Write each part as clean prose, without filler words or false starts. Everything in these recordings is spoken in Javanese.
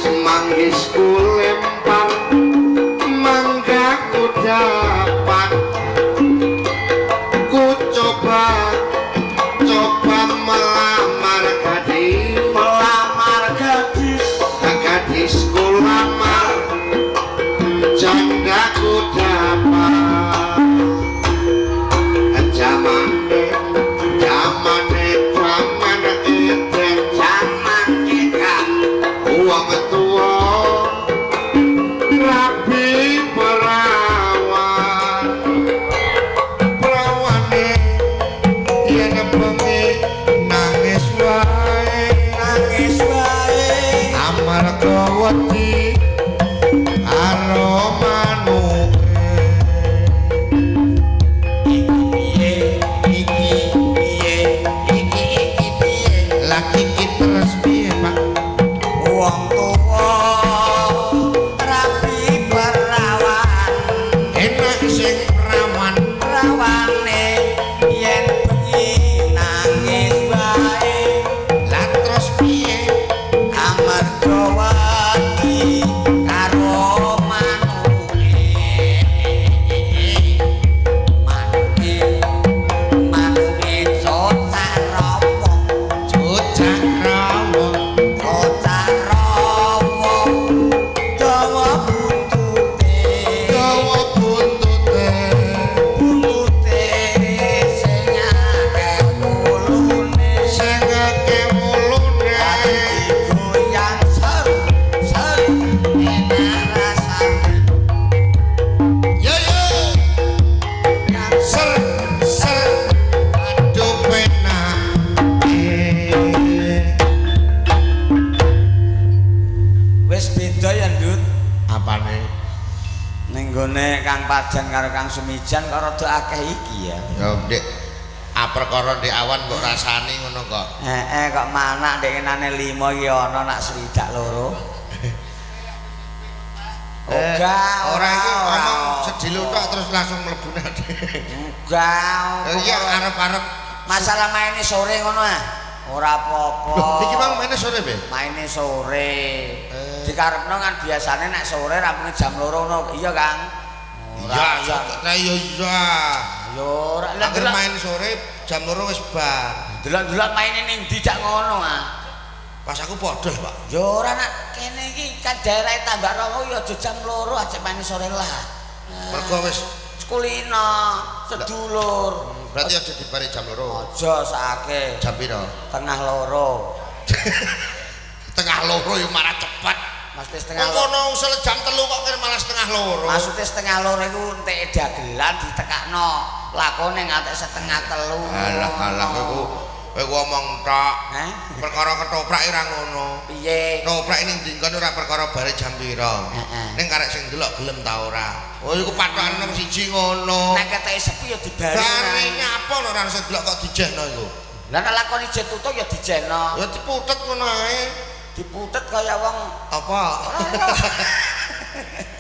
Manggis ku lempar, mangga ku dapat. Ku coba coba melamar gadis, Melamar gadis. Gadis ku lamar, janda ku dapat. Jamane jamane jaman edan, Jaman edan. Wong tuwa rabi perawan, perawane yen bengi nangis wae, Nangis wae. Amarga wedi karo manuke. Iki piye, iki piye, iki iki piye? Lagi iki terus piye, Pak? Wong tuwa rabi perawan, Enak sing perawan, perawane yen bengi nangis wae. Lah terus piye? Amarga wedi karo manuke. Manuke, manuke cocak rawa. Cocak rawa. Cocak rawa, dawa buntute. Dawa buntute. Buntute sing akeh wulune. Sing akeh wulune. Goyang ser ser, enak rasane. Yo yo. Yang Ser ser, aduh penak. Wis beda ya, Ndut. Apane? Ning gone Kang Parjan karo Kang Sumijan kok rada akeh iki ya. Ya Dik, ah perkara ndek awan mbok rasani ngono kok. Heeh, kok manak ndek kenane 5 iki ana nak 62. Ora, ora iki ora. Ngomong sedilu tok terus langsung mlebu nang. Enggak. Iya, arep-arep masalah maine sore ngono ah. Ora apa-apa. Loh, iki mang maine sore, Be? Maine sore. Eh. Dikarepno kan biasane nek sore rampunge jam 2 ngono. Iya, Kang. Iya, iya, iya, iya. Yo ora lah. Angger main sore jam 2 wis bar. Delok-delok maine ning ndi jak ngono ah. Pas aku padha, Pak. Yo ora, nak kene iki kan daerah Tambak Rawa ya aja jam 2 aja maine sore lah. Mergo wis Kulino, sedulur. Berarti aja dibari jam 2. Aja sakake. Jam piro? Tengah loro. Tengah loro yo marah cepet. Mesti setengah Wong loro. kono usul jam 3 kok kira malah setengah loro. Maksudnya setengah loro iku enteke dagelan ditekakno. Lakone ngantek setengah telu. Alah alah, iku iku omong tok. Heh? Perkara ketoprak ora ngono. Piye? Ketoprak ning dingkon ora perkara bare jam pira. Heeh. Ning karek sing ndelok gelem ta ora. Oh iku patokan nomor 1 ngono. Nek keteke sepi ya dibari. Bare nyapa lho ora sing ndelok kok dijehno iku. Lah nek lakoni jet tutup ya dijehno. Ya diputet ngono ae. Diputet kaya wong Apa?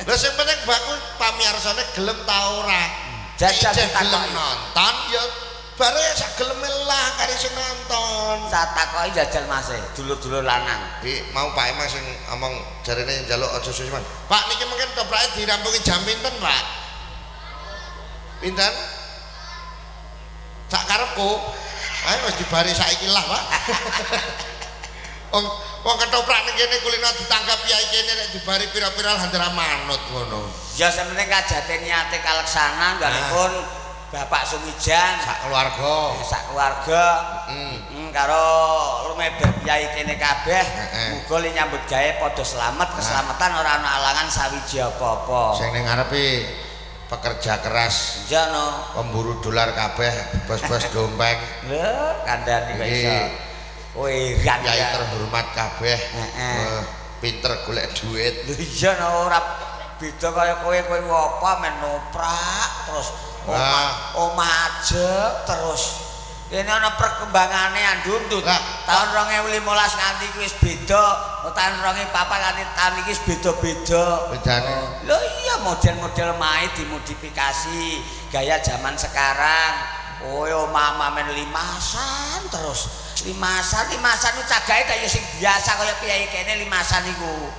Lah sing penting baku pamiyarsane gelem ta ora. Jajal Ijeh gelem ditakoki. Nonton ya bare sak geleme lah kari sing nonton. Tak takoki jajal Mas, dulur-dulur lanang. Di mau Pak Emang sing ngomong jarene njaluk aja suwi. Pak, niki mungkin toprake dirampungi jam pinten, Pak? Pinten? Sak karepku. Ayo wis dibari saiki lah, Pak. Wong wong ketoprak ning kene kulino ditanggap piyai kene nek dibari pira-pira lah manut ngono. Ya sing penting kajate niate kaleksana nggalipun Bapak Sumijan Sak keluarga. Sak keluarga. Karo lumeber piyai kene kabeh. Muga li nyambut gawe padha slamet, keselamatan ora ana alangan sawiji apa-apa. Sing ning ngarepe pekerja keras, Iya no. pemburu dolar kabeh, bos-bos dompeng. Lho, kandhani kok Iki iso. Weran Kyai ya. terhormat kabeh. Heeh. Pinter golek duit. Lho iya no, ora beda kaya kowe, kowe apa men noprak terus omah Lah. omah ajeg terus. Kene ana perkembangane andundut. Lah. Tahun 2015 nganti iki wis beda, tahun 2004 nganti tahun iki wis beda-beda. Bedane? Lho iya, model-model mae dimodifikasi gaya zaman sekarang. Oh, omah men limasan terus. Limasan, limasan ku cagake kaya sing biasa kaya piyai kene limasan iku.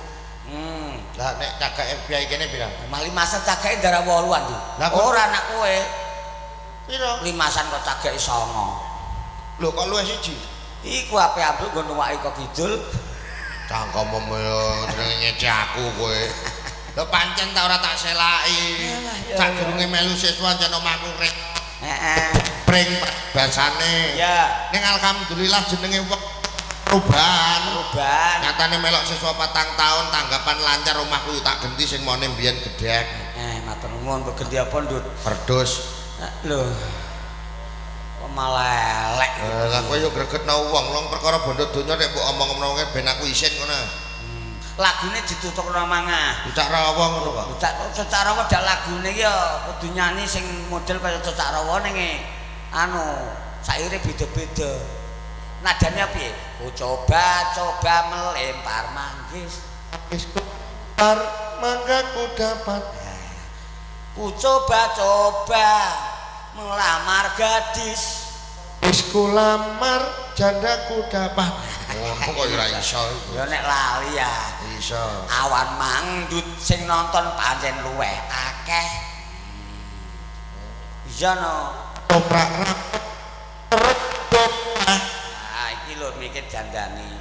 Lah nek cagake priyayi kene pira? Mah limasan cagake darah 8-an, Nduk. Lah kok- Ora anak kowe. Pira? Limasan kok cagake 9. Lho kok luwih siji? Iku ape ambruk nggo nuwaki kok kidul. Cangkemmu yo jenenge ngece aku kowe. Lho pancen ta ora tak selaki. Yalah, ya, Sadurunge melu siswa jan omahku rek Heeh. pring basane. Ya, Ning alhamdulillah jenenge wong perubahan. perubahan. Nyatane melok siswa 4 tahun tanggapan lancar, omahku yo tak genti sing mone mbiyen gedhek. Matur nuwun, mbok genti apa, Ndut? Kerdus. Lho. Kok malah elek. Lah kowe yo gregetno wong, wong perkara bondo donya nek mbok omong-omong ben aku isin ngono. Lagune ditutupno mangah. Cocak rawa ngono kok. Cocak Cocak Rawa dak lagune iki ya kudu nyanyi sing model kaya Cocak Rawa ning anu saire beda-beda. Nadane piye? Ku coba-coba melempar manggis. Wis bar mangga ku dapat. Ku coba-coba melamar gadis. Wis ku lamar janda ku dapat. Ngono kok ya ora iso iku. Ya nek lali ya. Iso. Awan mangdut sing nonton pancen luweh akeh. Iya no. Toprak rap. Nah, iki lho mikir dandani.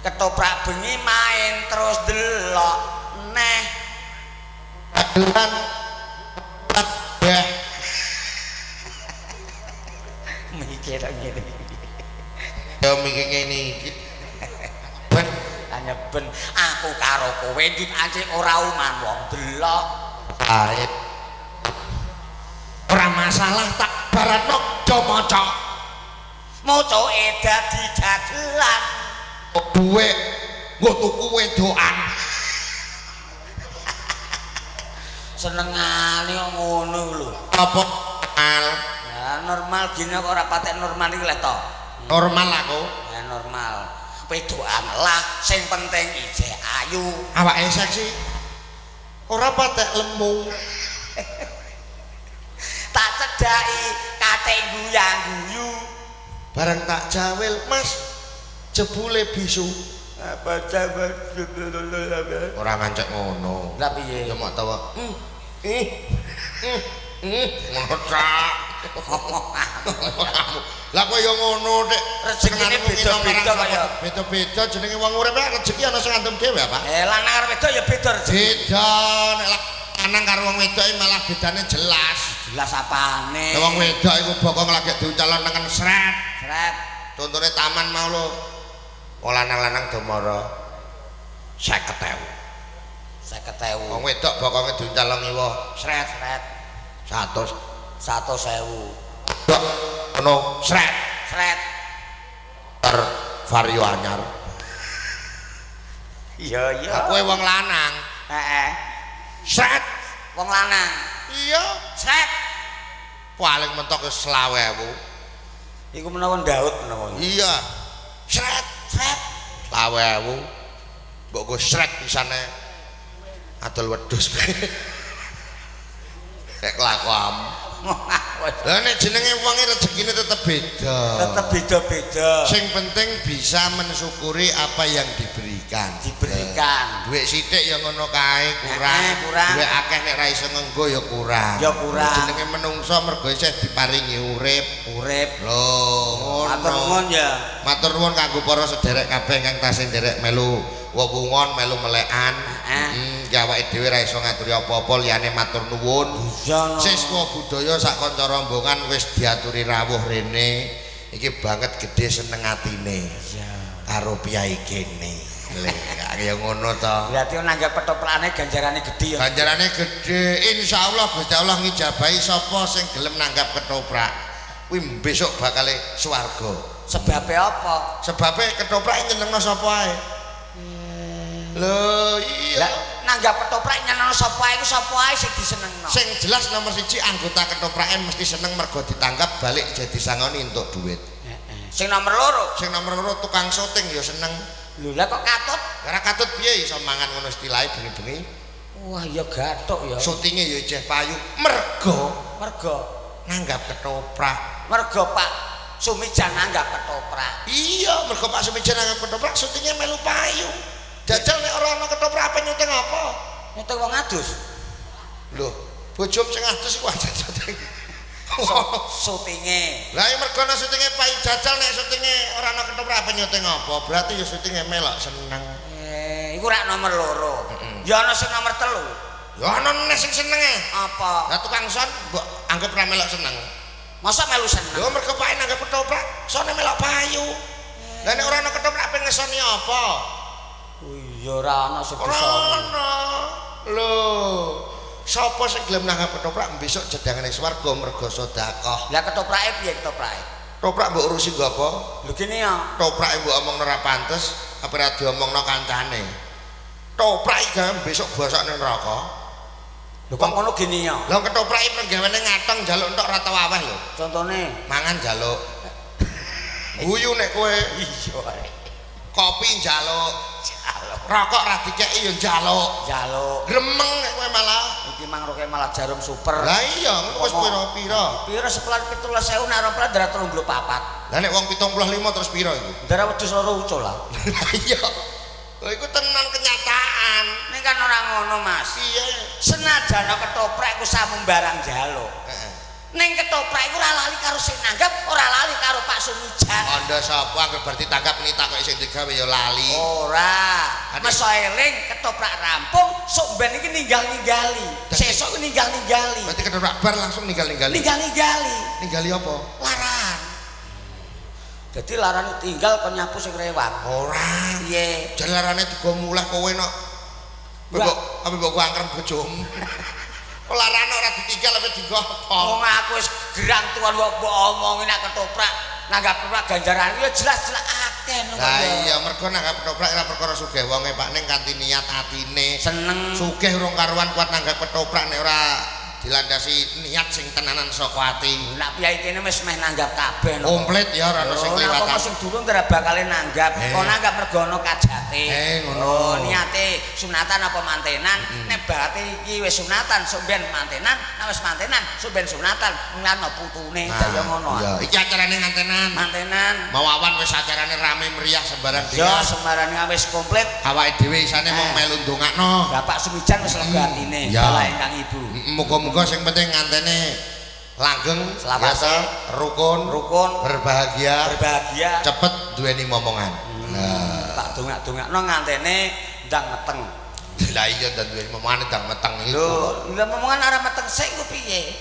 Ketoprak bengi main terus delok neh. Dagelan kabeh. Mikir ngene. Ya mikir ngene iki. Ben Hanya ben aku karo kowe ndut ancik ora uman wong delok. Ae. Ora masalah tak baratno do maca. Mocoke dadi dagelan. Duwe nggo tuku wedokan. Senengane kok ngono lho. Apa al Ya normal gini kok ora patek normal iki lho to. Normal aku. Ya normal. Wedokan lah sing penting isih ayu. Awake seksi. Ora patek lemu. Tak cedhaki kate guyang-guyu. Bareng tak jawil, Mas, jebule bisu. Apa coba? Ora ngancek ngono. Lah piye? Ya mok tawa. Ngono cak. Lah kowe ya ngono nek Rezekine beda-beda kaya. Beda-beda jenenge wong urip nek rezeki ana sing ngandem dhewe apa? Lanang karo wedok ya beda rezeki. Beda nek lanang karo wong wedok iki malah bedane jelas. Jelas apane? Lah wong wedok iku bokong lagi diuncalon nengen sret. Sret. Contone taman mau lho. Wong lanang-lanang do mara 50.000. 50.000. Wong wedok bokonge diuncalon ngiwa sret Sret. 100. 100.000. Dok ono sret Sret. ter vario anyar. Iya iya. Lah kowe wong lanang Heeh. sret. Wong lanang. Iya, Sret. paling mentok wis 25.000. Iku menawa Daud menawa. Iya. Sret Sret. 25.000. Mbok go sret pisane adol wedhus. Kayak kelakuanmu. Lah nek jenenge wong rezekine tetep beda. Tetep beda-beda. Sing penting bisa mensyukuri apa yang diberikan. Diberikan. Duit sithik ya ngono kae kurang. Kurang. Duit akeh nek ra iso ngenggo ya kurang. Ya kurang. Jenenge menungso mergo isih diparingi urip. Urip. Lho, ngono. Matur nuwun ya. Matur nuwun kanggo para sederek kabeh kang tasih nderek melu wewungon, melu melekan. Heeh. Ya awake dhewe ra iso ngaturi apa-apa liyane matur nuwun. Iya no. Siswa budaya sak kanca rombongan wis diaturi rawuh rene. Iki banget gedhe seneng atine. Iya. Karo piyai kene. Lho, ya ngono to. Berarti nanggap ketoprakane ganjarane gedhe ya. Ganjarane gedhe. Insyaallah Gusti Allah ngijabahi sapa sing gelem nanggap ketoprak. Kuwi besok bakale swarga. Sebabe apa? Sebabe ketoprak nyenengno sapa ae. Lho iya. Lah nanggap ketoprak nyenengno sapa ae iku sapa ae sing disenengno. Sing jelas nomor siji anggota ketoprake mesti seneng mergo ditanggap balik jadi sangoni entuk duit. Heeh. Sing nomor loro. Sing nomor loro tukang syuting ya seneng. Lho lah kok katut? Ora katut piye iso mangan ngono istilahe bengi-bengi. Wah ya gathuk ya. Syutinge ya isih payu mergo Mergo nanggap ketoprak. mergo Pak Sumijan nanggap ketoprak. Iya, mergo Pak Sumijan nanggap ketoprak syutinge melu payu. Jajal nek ora ana ketoprak apa apa? Nyuting wong adus. Lho, bojomu sing adus iku aja syuting. Syutinge. Lah ya mergo ana syutinge payu jajal nek syutinge ora ana ketoprak apa nyuting apa? Berarti ya syutinge melok seneng. Iku rak nomor 2. Ya ana sing nomor 3. Ya ana neh sing senenge. Apa? Lah tukang son mbok anggap ra melok seneng. Masa melu seneng? Lho mergo pake nanggap ketoprak, sone melok payu. Lah nek ora ana ketoprak pengen ngesoni apa? Oh iya ora ana sing Ora ana. Lho, sapa sing gelem nanggap ketoprak besok jedangane swarga mergo sedekah. Lah ketoprake piye ketoprake? Ketoprak mbok urusi nggo apa? Lho gini ya. Ketoprake mbok omongno ora pantes, apa ora diomongno kancane. Ketoprak iki besok bosok ning neraka. Lho kok ngono gini ya? Lah ketoprake penggaweane ngateng njaluk entok ora tau aweh lho. Contone mangan njaluk. Guyu nek kowe. Iya. Kopi njaluk. Njaluk. Rokok ra dikeki ya njaluk. Njaluk. Gremeng nek kowe malah. Iki mang roke malah jarum super. Lah iya, ngono wis pira-pira. Pira 17.000 nek 2 darah 34. Lah nek wong 75 terus pira iku? Darah wedhus loro ucul lah. Lah iya. Lho iku tenan kenyataan. Ning kan ora ngono, Mas. Piye? Senajan ketoprak iku samumbarang njaluk. Heeh. Ning ketoprak iku ora lali karo sing nanggap, ora lali karo Pak Sumijan. Anda sapa anggere bar ditanggap ini takoki sing digawe ya lali. Ora. Meso eling ketoprak rampung, sok ben iki ninggal-ninggali. Sesuk ninggal-ninggali. Berarti ketoprak bar langsung ninggal-ninggali. Ninggal-ninggali. Ninggali apa? Laran. Dadi larane tinggal kon nyapu sing rewang. Ora. Piye? Jan larane digo mulih kowe nok. Mbok apa mbok angkrem bojomu. Kok larane ora ditinggal apa digo apa? Wong aku wis gerang tuan kok mbok omongi nek ketoprak, nanggap ketoprak ganjaran ya jelas-jelas akeh lho. Lah iya mergo nanggap ketoprak ora perkara sugih wonge Pak ning kanthi niat atine. Seneng. Sugih urung karuan kuat nanggap ketoprak nek ora dilandasi niat sing tenanan saka ati. Nek piyai kene wis meh nanggap kabeh no. Komplit ya ora ono sing kliwatan. Apa sing durung ora bakale nanggap. Kok nanggap mergo ono kajate. Ngono. Oh, niate sunatan apa mantenan? Nek berarti iki wis sunatan sok ben mantenan, nek wis mantenan sok ben sunatan, ngono putune daya ngono. Iya, iki acarane ngantenan. Mantenan. Mau awan wis acarane rame meriah sembarang dhewe. Ya, sembarang wis komplit. Awake dhewe isane mung melu ndongakno. Bapak Sumijan wis lega atine, bala ingkang ibu. Muga-muga sing penting ngantene langgeng, selawase, rukun, berbahagia, cepet duweni momongan. Nah, tak dongak-dongakno ngantene ndang meteng. Lah iya ndang duweni momongan ndang meteng iku. Lho, lha momongan ora meteng sik ku piye?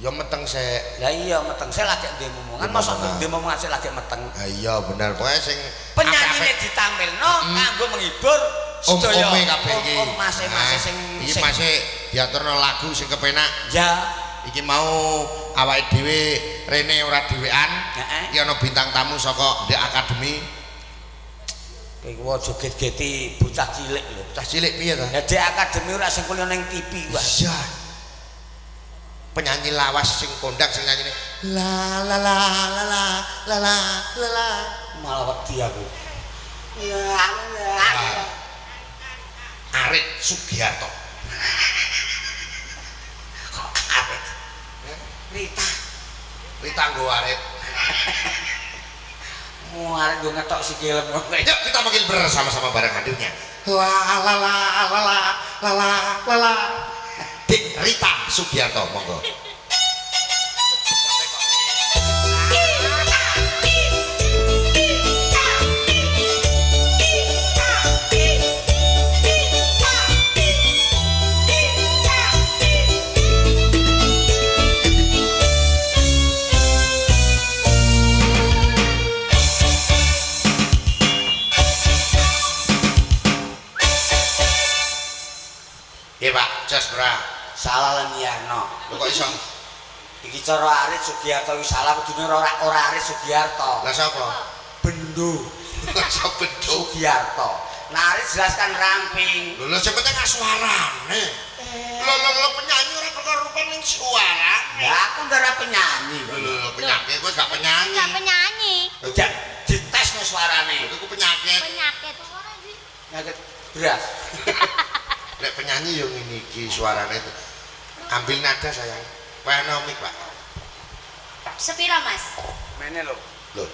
Ya meteng sik. Lah iya meteng sik lagi duwe momongan, mosok duwe momongan sik lagi meteng. Lah iya bener, pokoke sing penyanyine ditampilno kanggo menghibur om-ome kabeh iki. Om mase-mase sing iki mase diaturno lagu sing kepenak. Ya, iki mau awake dhewe rene ora dhewean. Iki ana bintang tamu saka The Academy. Kowe aja get-geti bocah cilik lho. Bocah cilik piye ta? Ya The Academy ora sing kuliah ning TV wae. Iya. Penyanyi lawas sing kondang sing nyanyine la la la la la la la la. Malah wedi aku. La la. Arit Sugiarto. Kok Arit? Rita. Rita nggo Arit. Mu Arit nggo ngetok sikile. Yuk kita panggil bersama-sama bareng hadirnya. La la la la la la la la la. Dik Rita Sugiarto, monggo. Iya Pak, jos bra. Salah lan Yarno. Lho kok iso? Iki cara Arit Sugiarto iki salah kudune ora Arit Sugiarto. Lah sapa? Bendo. Lah sapa Bendo? Sugiarto. Nah Arit jelas kan ramping. Lho lho sing penting suarane. Lho lho lho penyanyi ora perkara rupa ning suarane. Lah aku ora penyanyi. Lho lho penyakit kowe gak penyanyi. Gak penyanyi. Jak dites no suarane. Iku penyakit. Penyakit. Penyakit beras. Nek penyanyi yo ngene iki suarane. Ambil nada sayang. Weno mik, Pak. Sepiro, Mas? Mene lho. Lho.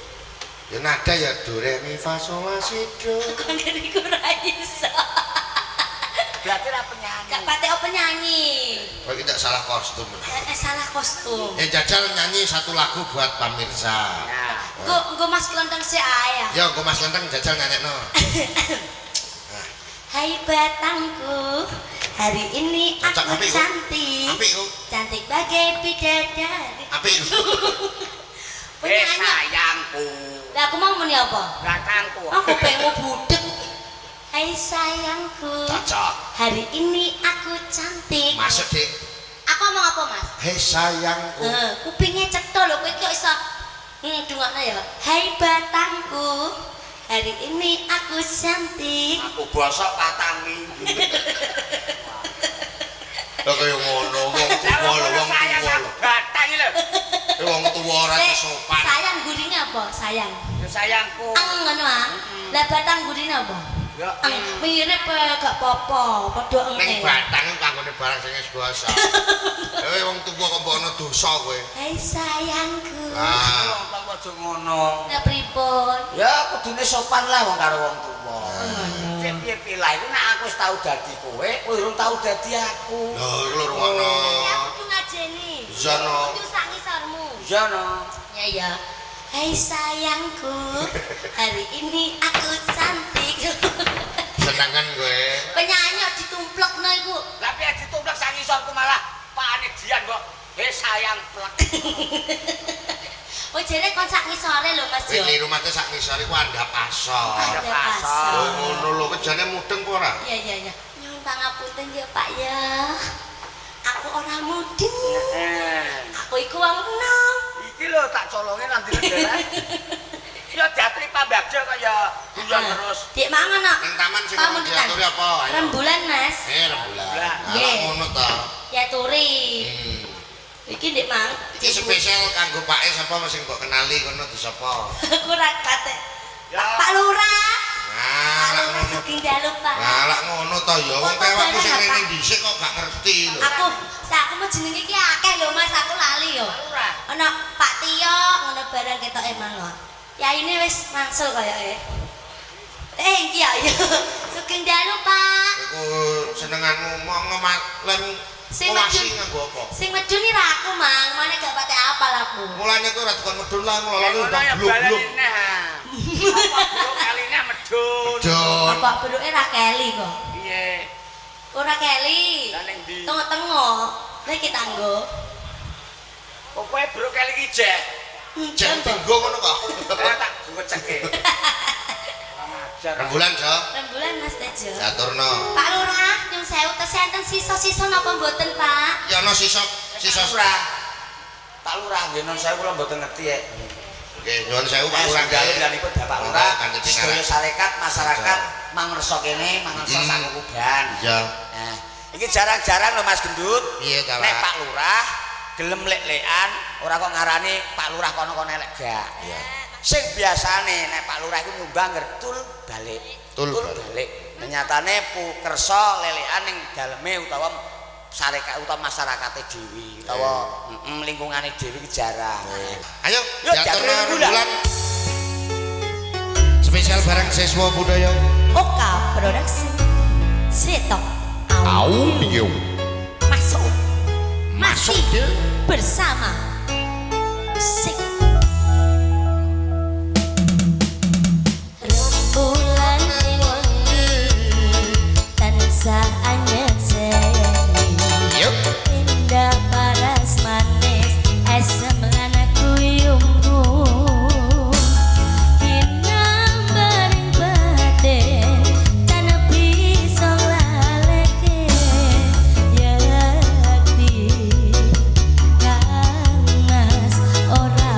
Ya nada ya do re mi fa sol la si do. Kok ngene iku ora iso. salah kostum. Salah kostum. Ya jajal nyanyi satu lagu buat pamirsa. Nah, Engko engko Mas Klontong sik ae ya. Ya, engko Mas Lenteng jajal nyanyekno. Hai batangku, hari ini Cocok, aku apik, kok. Cantik. Apik kok. Cantik bagai bidadari. Apik. Eh, Penyanyi. sayangku. Lah, aku mau muni apa? Batangku. Aku kupingmu budek. Hai sayangku. Cocok. Hari ini aku cantik. Masuk, Dik. Aku ngomong apa, Mas? Hei sayangku. Eh, kupingnya cetha lho, kowe iki kok iso dungokno ya. Hai batangku. Hari ini aku cantik. Aku bosok 4 minggu. Lah, kaya ngono, wong tuwa lho, wong tuwa lho. Batang iki lho. Eh, wong tuwa ora Sik, sopan. sayang gurine apa? Sayang. Ya sayangku. Ang ngono ah. Lah, batang gurine apa? Ya. Ang mirip gak apa-apa, padha Ning enge. batang iku kanggone barang sing wis bosok. Eh, wong tuwa kok mbok ono dosa kowe. Hai sayangku. Ah, Wong tuwa aja ngono. Lah, pripun? Ya kudune sopan lah wong karo wong tuwa. Sik, piye pilah iku nek aku wis tau dadi kowe, kowe urung tau dadi aku. Lho, iku lho, rungokno. Ya aku kudu ngajeni. Iya, no. Kudu sak ngisormu. Iya no. Ya ya. Hai sayangku, hari ini aku cantik. Seneng kan kowe? Penyanyi kok ditumplekno iku. Lah, piye ditumplek sak ngisorku malah pakane Dian kok. Eh, sayang plek. Oh, jere kon sak ngisore lho, Mas Kowe yo. keliru, Mas, sak ngisore ku andhap asor. Andhap asor. Lho, ngono lho, kejane mudeng apa ora? Iya iya. Nyuwun pangapunten ya, Pak, ya. Aku ora mudeng. Eh. Aku iku wong enom. Iki lho tak colonge nanti lendera. Ya diaturi pambagja kok ya guyon terus. Dik mangan kok. Nang taman sing Pamundutan. diaturi apa? Ayo. Rembulan, Mas. Eh, rembulan. Rembulan. Lah, Nggih. ngono ta. Diaturi. Iki Dik mang. Iki spesial kanggo Pake sapa sing mbok kenali kono disapa? Aku ora kate. Ya. Pak Lurah. Nah, Pak lak Lurah, ngono. sugeng dalu, Pak. Nah, lak ngono ta ya. Wong Foto pewakku sing bareng, rene Pak. dhisik kok gak ngerti lho. Aku, aku mau jenenge iki akeh lho, Mas, aku lali yo. Lurah. Ana Pak Tio ngono barang ketoke mang kok. Ya ini wis mangsul kayake. Eh, iki ya. Sugeng dalu, Pak. Iku senenganmu mau ngemak lem Sing ngawasi medun. nganggo apa? Sing medun iki ra aku, Mang. Mane gak pate apal aku. Mulane kowe ora dikon medun lah, Ngono lalu ya bluk-bluk. baleni neh. Apa bro kaline medun. Don. Bapak beruke ra keli kok. Piye? Ora keli. Lah, ning ndi? Tengok-tengok. Lah, iki tanggo. Kok kowe bro keli iki jeh? Jek tinggo ngono kok. Ora tak goceke. Kurang ajar. Rembulan, Jo. Rembulan, Mas Tejo. Diaturno. Pak Lurah, nyuwun sewu, tesih enten sisa-sisa napa mboten, Pak? Ya ana sisa sisa. Pak Lurah. Pak Lurah nggih, non sewu, kula mboten ngerti ya. Nggih, nyuwun sewu, Pak Lurah. Dalu pilihanipun Bapak Monggo, Lurah. kanthi Sedaya pinarak. sarekat masyarakat mangersa kene, mangersa Hmm. sakukuban. Iya. Nah, iki jarang-jarang lho, Mas Gendut. Piye ta, Pak? Nek Pak Lurah gelem lek-lekan, ora kok ngarani Pak Lurah kono-kono elek gak. Iya. Sing biasane nek Pak Lurah iku nyumbang tul balik. Tul balik. Balik. Nyatane pu kersa lelekan ning daleme utawa sarekat utawa masyarakate dhewe utawa lingkungane dhewe iki jarang. Ayo, Yuk, diaturno diaturno rembulan. rembulan. Spesial bareng Siswa Budaya. Oka Production. Setok Audio. Masuk. Masuk, Masih Dil. Bersama Sik. Rembulan wengi tansah anyekseni. Yuk. Indah paras manis esem lan kuyungmu kinambaring batin tan bisa nglaleke yakti kang Mas ora.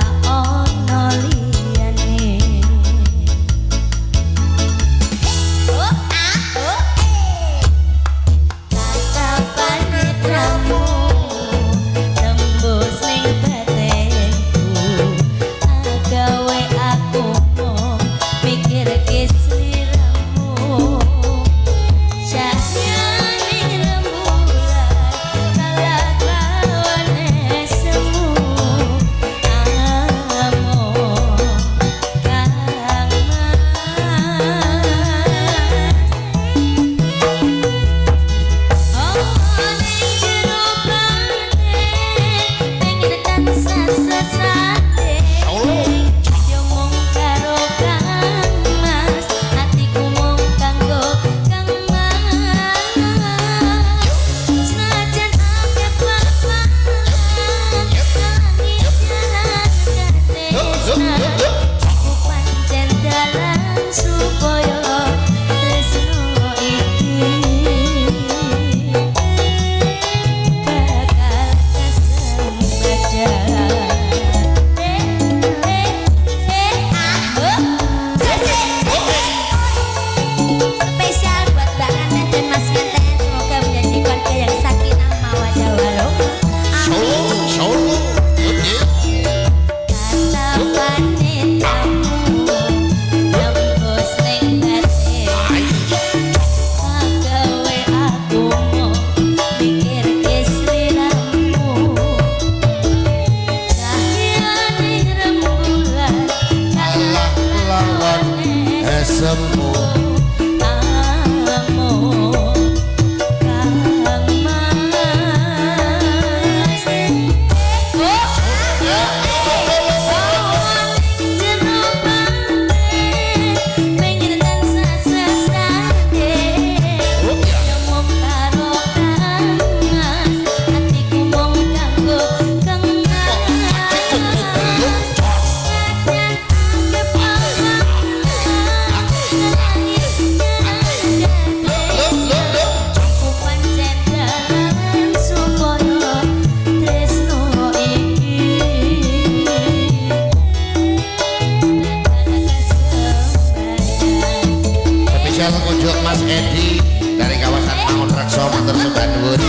Mas Edi dari kawasan Mangunrekso, matur sembah nuwun.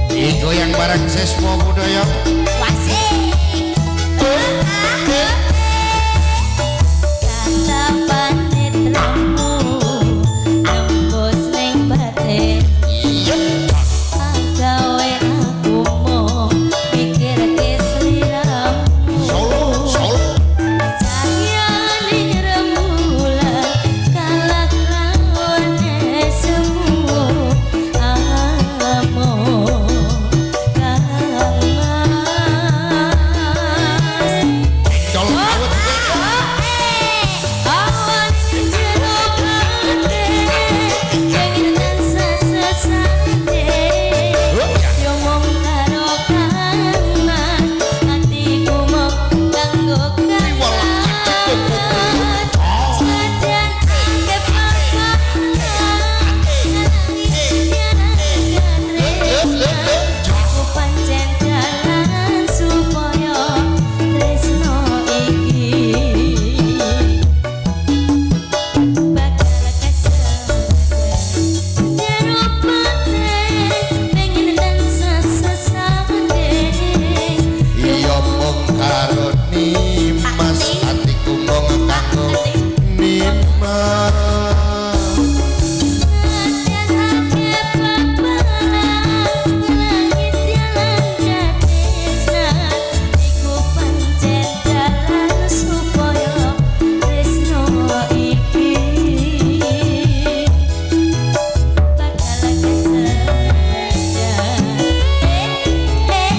Digoyang bareng Siswa Budaya. Solo, Solo. Col kawut. Yo mung karo Kang Mas, atiku mung kanggo Kang Mas. Senajan akeh papalan, aku pancen dalan supaya tresno iki bakal kesempadan. Jero batin pengen tansah sesanding. Iya mung karo Nimas, atiku mung kanggo Nimas. Senajan akeh papalan, langit jalan katresnan, iku pancen dalan supaya tresno iki bakal kesempadan. Eh eh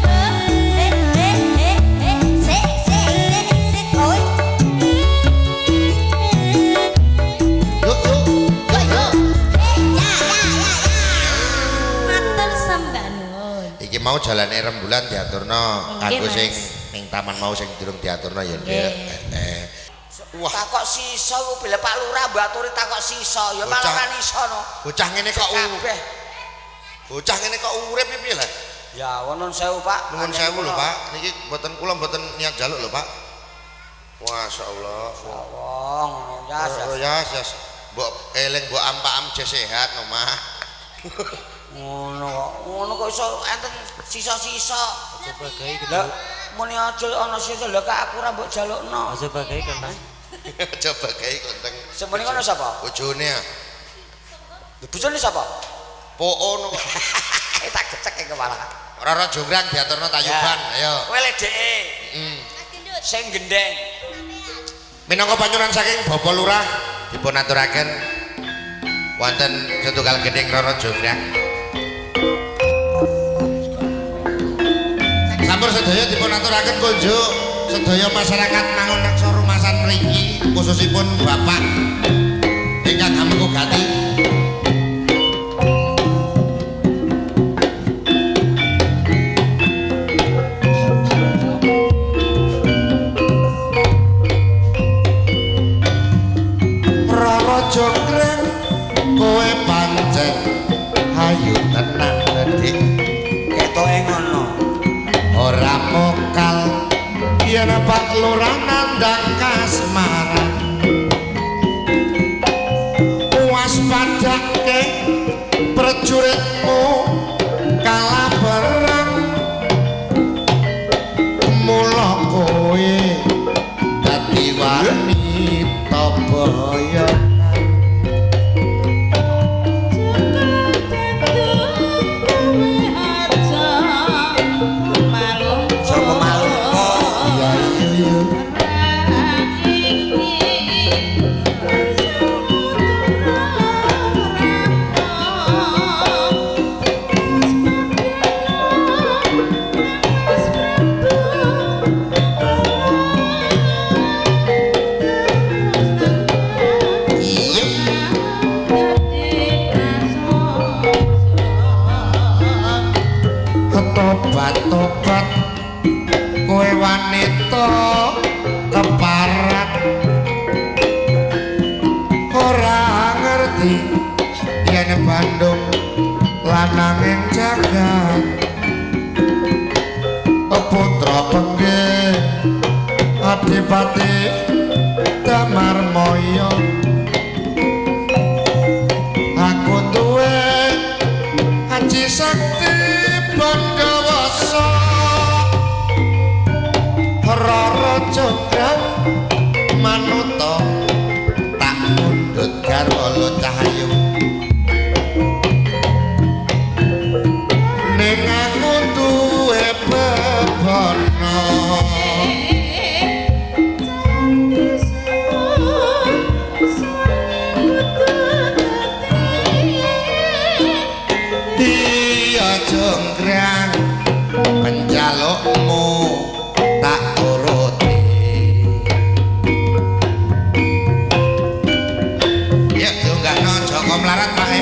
oh eh eh eh eh sik sik sik sik oi. Yuk, yuk, yuk, yuk. Matur sembah nuwun. Iki mau jalane rembulan diaturno Nggih, kanggo sing Mas. ning taman mau sing durung diaturno ya, Nduk. Nggih. Wah, Takok sisa ku bila Pak Lurah mbok aturi takok sisa ya malah Bocah. ora iso no. Bocah ngene kok Kabeh. Bocah ngene kok urip iki piye lah? Ya nuwun sewu Pak. Nuwun sewu lho, Pak. Niki mboten kula mboten niat njaluk lho, Pak. Masyaallah. Allah ngono ya. Oh, ya, ya. Mbok eling mbok ampak-am je sehat no, Mah. Ngono kok. Ngono kok iso enten sisa-sisa. Aja bagai Lah muni aja ana sisa lha kak aku ora mbok jalukno. Aja bagai kentang. Coba gawe konteng. Semene kono sapa? Bojone ah. Lho bojone sapa? Poo no. Eh tak gecek ke kepala. Roro Jonggrang diaturno tayuban, ayo. Kowe ledeke Heeh. sing gendeng. Minangka panyuwunan saking Bapak Lurah dipun aturaken wonten setunggal gending Roro Jonggrang. Sampun sedaya dipun aturaken kunjuk sedaya masyarakat Mangunreksa rumasan mriki khususipun Bapak ingkang hamengku gati. Roro Jonggrang kowe pancen ayu tenan Dik. Ketoke ngono. Ora mokal yen Pak Lurah nandang kasmaran. Waspadake prajuritmu kala perang. Mula kowe dadi wanita boyongan. Joko Malungko. Iya iya iya. Tobat-tobat kowe wanita keparat ora ngerti yen Bandung lananging jagat putra penggih adipati Damar moyo aku duwe aji sakti Bandawasa Rara Jonggrang manuta tak pundhut garwa cahayu ning aku duwe bebana. Iya Jonggrang penjalukmu tak turuti. Ya diunggahno Joko Mlarat Pak e.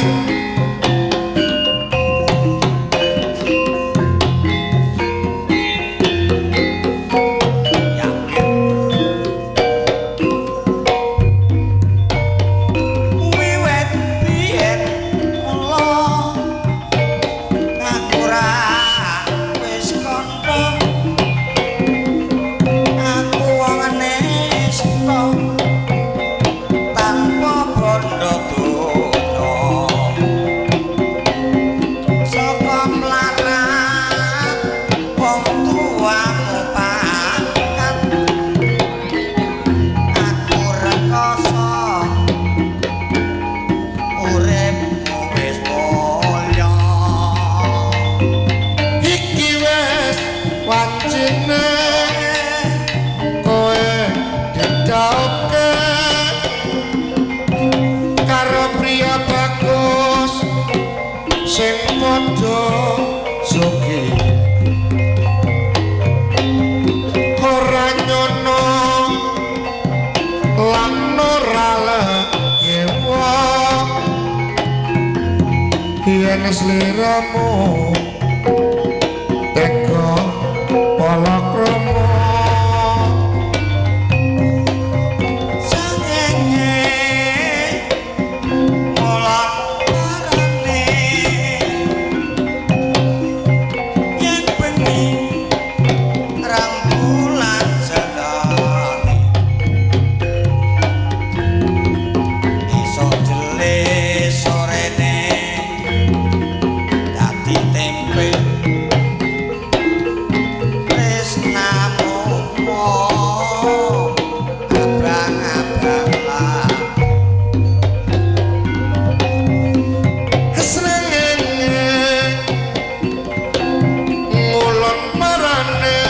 Wiwit biyen mula aku ra wis kandha aku wong nista tanpa bondo donya saka mlarat wong tuamu pangkat aku rekoso uripmu wis mulya. Iki wis wancine kowe didhauke karo priya bagus sing padha sugih ora nyono lan ora legewa yen sliramu tega palakrama. Sangenge mulat parane yen bengi rembulan jenenge iso jele sorene dadi tempe tresnamu abang-abang lah. Srengenge ngulon marane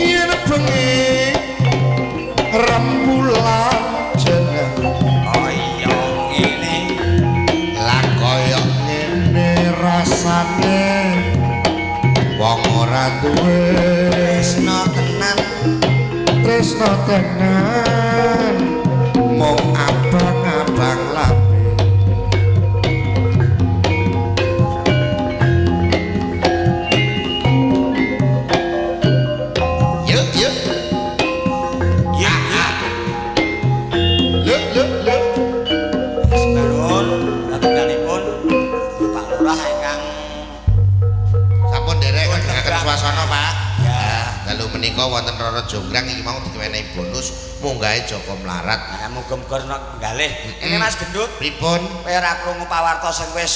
yen bengi rembulan jeneng Kaya ngene lah kaya ngene rasane wong ora duwe tresna tenan tresna tenan mung abang-abang lambe. Yuk yuk ya ya. Luk luk luk. Sebarun satunggalipun Bapak Lurah ingkang Sampun derek ngegengaken swasana Pak. Ya. Dalu menika wonten Rara Jonggrang iki mau diwenehi bonus munggahe Joko Mlarat. Nah, muga-muga nek nggalih. Ini Mas Gendut, Pripun? kowe ora krungu pawarta sing wis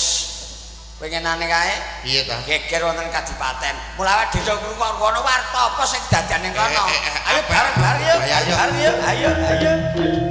pengenane kae? Piye ta? Geger wonten kadipaten. Mula awake dhewe krungu kono warta apa sing dadan ning kono. Eh, eh, eh, Ayo apa? bareng-bareng yuk. Ayo, ayo. Bareng yuk. Ayo, ayo.